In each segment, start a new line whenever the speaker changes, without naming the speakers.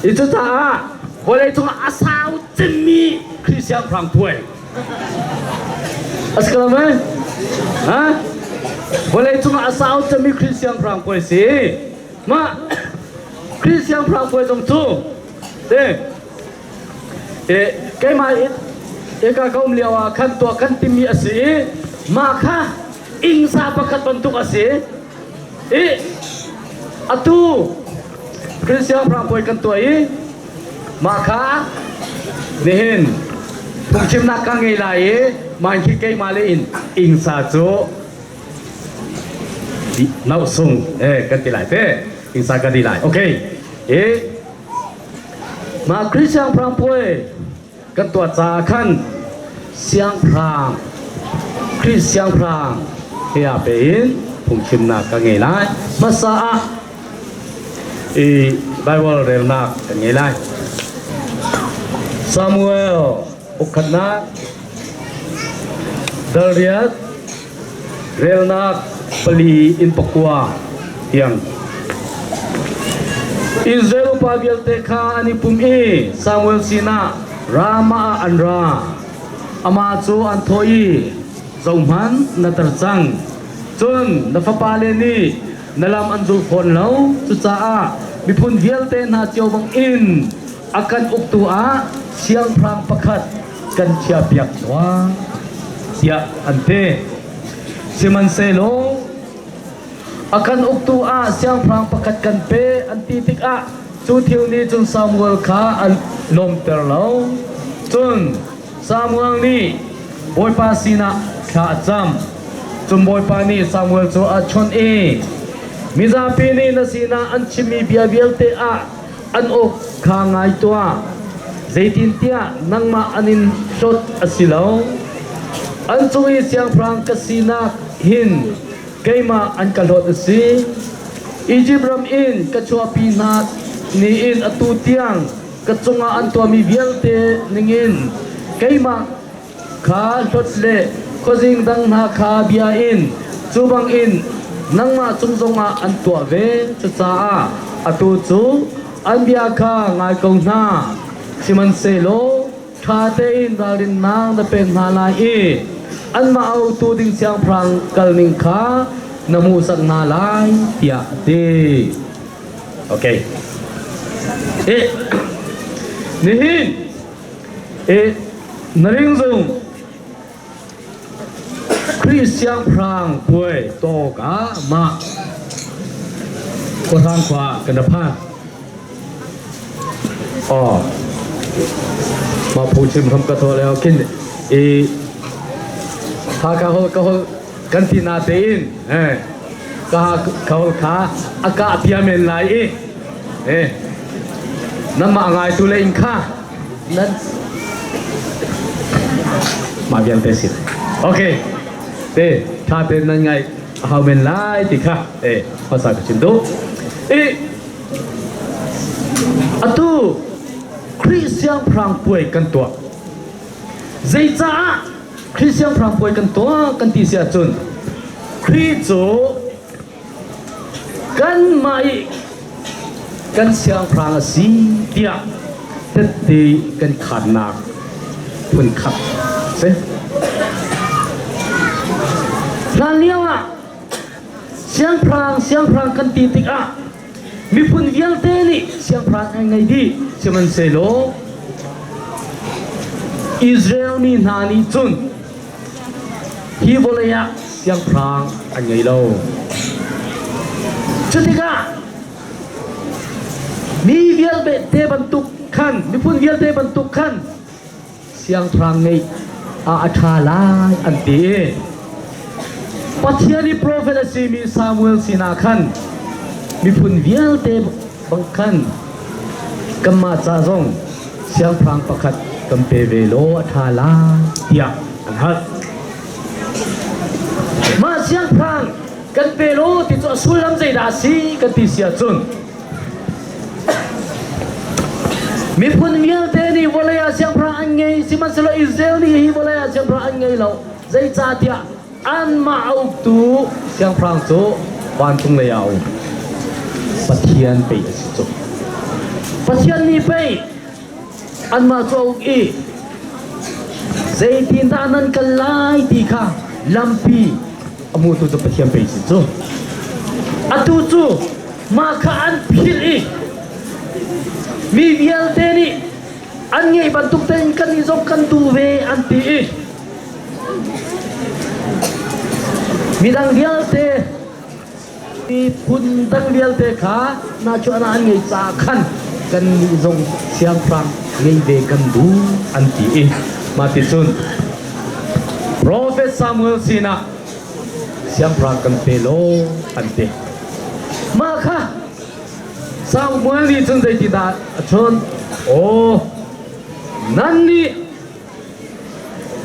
I cucaah vawlei cungah a sau cemmi Khrih siangpahrang puai. A si ko mei? Ha? Vawlei cungah a sau cemmi Khrih siangpahrang puai si. Mah Khrih siangpahrang puai zong cu te e keimah eka ka um lio ah khan tuah kan timi a si i mah kha ingsa pakhat bantuk a si i atu Khrih siangpahrang puai kan tuah i mah kha nihin phungchimnak ka ngei lai i mah khi keimah le in ingsa cu nauh sung eh kan ti lai te ingsa ka ti lai okay i mah Khrih siangpahrang puai kan tuah caah khan siangpahrang Khrih siangpahrang he aa pe in phungchimnak ka ngei lai. Hmasa ah i Bible relnak kan ngei lai. Samuel ukhatnak dal riat relnak pali in pakua tiang Israel upa vialte kha an i pum i Samuel sinah Ramah ah an ra. Amah cu an thawh i, Zohhmanh, na tar cang. Cun na fapale nih na lam an zul fawn lo. Cucaah miphun vialte hna cio bangin a kan uktu ah siangpahrang pakhat kan chiahpiak tuah, tiah an ti. Sihmanhsehlaw a kan uktu ah siangpahrang pakhat kan pe an ti tikah cu thil nih cun Samuel kha a lawmter lo. Cun Samuel nih Bawipa sinah thla a cam. Cun Bawipa nih Samuel cu a chawnh i, Mizapi nih na sinah an chimmi bia vialte ah an awk kha ngai tuah. Zeitintiah nangmah an in hlawt a si lo. An cung i siangpahrang ka sinak hin keimah an ka hlawt a si. Izipt ram in ka chuahpi hna ni in atu tiang ka cungah an tuahmi vialte ningin keimah kha hlawt le khuazing dang hna kha bia in cu bangin nangmah cung zongah an tuah ve. Cucaah atu cu an bia kha ngai ko hna. Sihmanhsehlaw ṭha tein ralrinnak na pek hna lai i anmah autu ding siangpahrang kalning kha na hmuhsak hna lai, tiah a ti. Okay. Eh, nihin Eh, na ring zung Khrih siangpahrang puai tawk ah mah khuahrang khua kan ra phan. Oh, mah phungchim hram ka thaw leo khin i ha ka hol ka hol kan ti na tein eh ka ka hol kha a ka pia men lai i eh namah ngai tu le in kha nan mah vialte si okay te tha te nan ngai hau men lai ti kha e hmasa ka chim duh i atu Khrih siangpahrang puai kan tuah zeicaah Khrih siangpahrang puai kan tuah kan ti si ahcun Khrih cu Kanmah i kan siangpahrang a si tiah tette kan khaannak phunkhat si. Hlanlio ah siangpahrang siangpahrang kan ti tikah miphun vialte nih siangpahrang an ngei dih. Sihmanhsehlaw Israel mi hna nih cun Hi vawlei ah siangpahrang an ngei lo. Cutikah mi vialte bantuk khan, miphun vialte bantuk khan siangpahrang ngeih ah a ṭha lai an ti i Pathian i profet a simi Samuel sinah khan miphun vialte bang khan kanmah ca zong siangpahrang pakhat kan pe ve law a ṭha lai tiah an hal. Mah siangpahrang kan pe law ti cu a sullam zeidah a si kan ti si ahcun miphun vialte nih vawlei ah siangpahrang an ngei sihmanhsehlaw Israel nih hi vawlei ah siangpahrang an ngei lo zeicahtiah anmah a uktu siangpahrang cu vancung lei ah a um. Pathian pei a si cu. Pathian nih pei anmah cu a uk i zeitindah nan kal lai ti kha lampi a hmutu cu Pathian pei si cu. Atu cu mah kha an philh i mi vialte nih an ngeih bantuk tein kannih zong kan duh ve an ti i midang vialte Miphun dang vialte kha nahchuahnak an ngei caah khan kannih zong siangpahrang ngei ve kan duh an ti i mah ti cun Profet Samuel sinah siangpahrang kan pe law an ti. Mah kha Samuel nih cun zeitindah a chawnh? Aw, nannih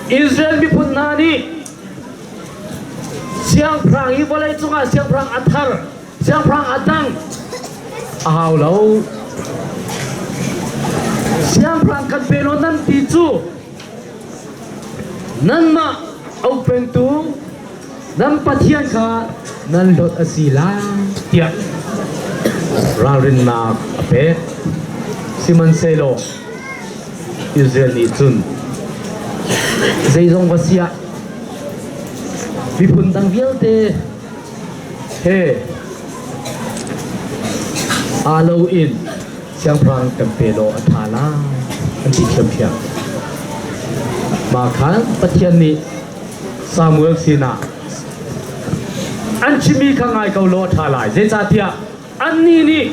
Israel miphun hna nih siangpahrang hi vawlei cungah siangpahrang a thar, siangpahrang a dang a hau lo. Siangpahrang kan pe law nan ti cu nanmah ukpengtu nan Pathian kha nan hlawt a si lai tiah ralrinnak a pek. Sihmanhsehlaw Israel nih cun zeizong va si ah miphun dang vialte he aa lo in siangpahrang kan pe law a ṭha lai an ti ṭhiamṭhiam. Mah khan Pathian nih Samuel sinah an chimmi kha ngai ko law a ṭha lai. Zeicahtiah Annih nih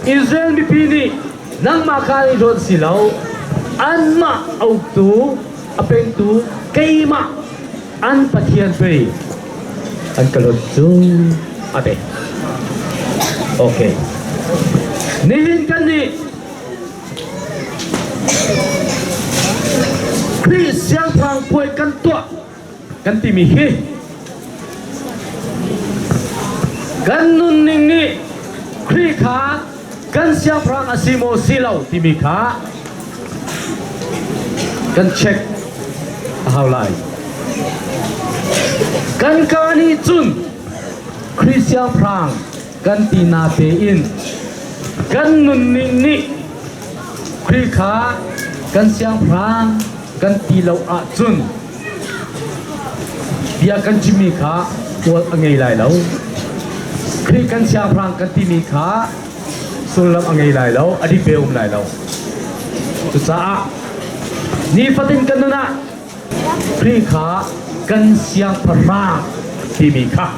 Israel mipi nih nangmah kha an i hlawt si lo, anmah a uktu, a pengtu keimah an Pathian pei an ka hlawt cu a ti. Okay. Nihin kan nih Khrih siangpahrang puai kan tuah kan timi hi kan nunning nih Khrih kha kan siangpahrang a si maw si lo timi kha kan check a hau lai. Kan ka nih cun Khrih siangpahrang kan ti na tein kan nunning nih Khrih kha kan siangpahrang kan ti lo ahcun bia kan chimmi kha ual a ngei lai lo. Khrih kan siangpahrang kan timi kha sullam a ngei lai lo, a dik ve um lai lo. Cucaah nifatin kan nun ah Khrih kha kan siangpahrang timi kha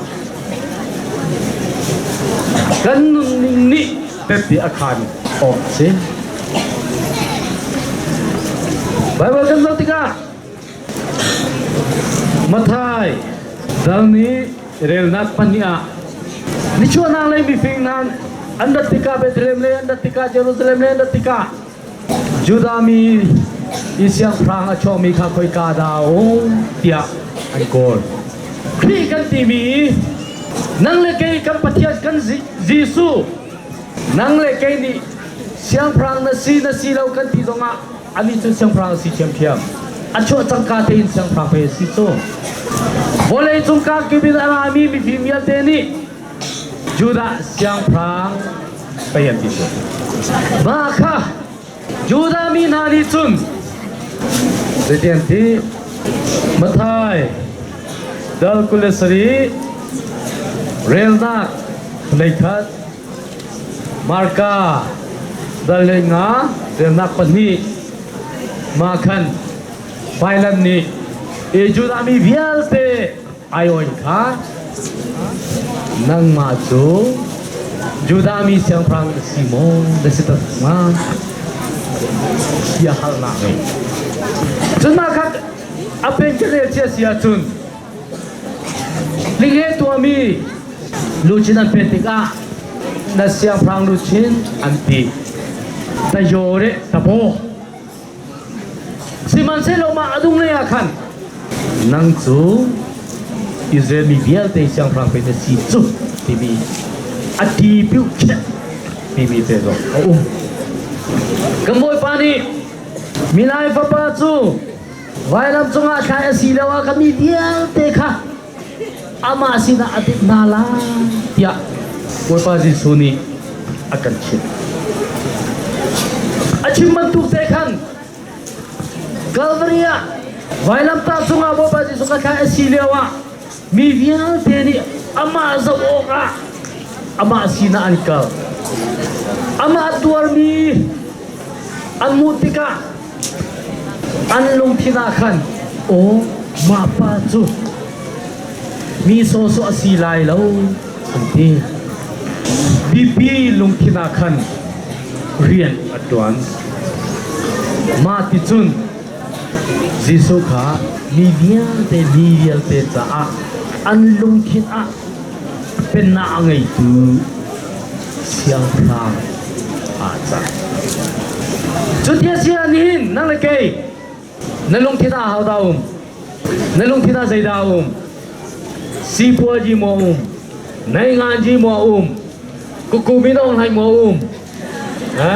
kan nunning nih tehte a khaan awk a si. Baibal kan zoh tikah Matthai dal nih relnak pahnih ah nichuahnak lei mifing hna an rat tikah Bethlehem lei an rat tikah Jerusalem lei an rat tikah Judah mi i siangpahrang a chuakmi kha khoika dah a um tiah an kawl. Khrih kan timi nang le kei kan Pathian kan Jesuh nang le kei nih siangpahrang na si na si lo kan ti zongah anih cu siangpahrang a si ṭhiamṭhiam. A chuah cangka tein siangpahrang pei a si cu. Vawlei cung kakip in a rami mifim vialte nih Judah siangpahrang pei an ti cu. Mah kha Judah mi hna nih cun zeiti an ti? Matthai dal 27 relnak 21 Marka dal 5 relnak 2 mah khan Pilate nih Judah mi vialte aiawin kha nangmah cu Judah mi siangpahrang na si maw na si tak ma bia halnak ngei cun mah kha a pen ka rel cia si ahcun ling he tuahmi luchin an pen tikah na siangpahrang luchin an ti tayo re tabo Sihmanhsehlaw mah a dunglei ah khan nang cu Israel mi vialte siangpahrang pei na si cu timi a ti piu khet timi te zong a um. Kan Bawipa nih milai fapa cu vailam cungah thlai a si lioah ka mi vialte kha amah sinah a tit hna lai tiah Bawipa Jesuh nih a kan chimh. A chim bantuk te khan Calvary ah vailamtah cungah Bawipa Jesuh kha thlai a si lio ah mi vialte nih amah zoh awkah amah sinah an kal. Amah tuarmi an hmuh tikah an lungthin ah khan aw mah pa cu mi sawsawh a si lai lo an ti. Bipi lungthin ah khan rian a ṭuan. Mah ti cun Jesuh kha mi vialte mi vialte caah an lungthin ah pennak a ngeitu siangpahrang aa cang. Cuti a si ah nihin nang le kei na lungthin ah ahodah um? Na lungthin ah zeidah um? Sipuazi maw um? Nainganzi maw um? Kukumin ong hlai maw um? Ha?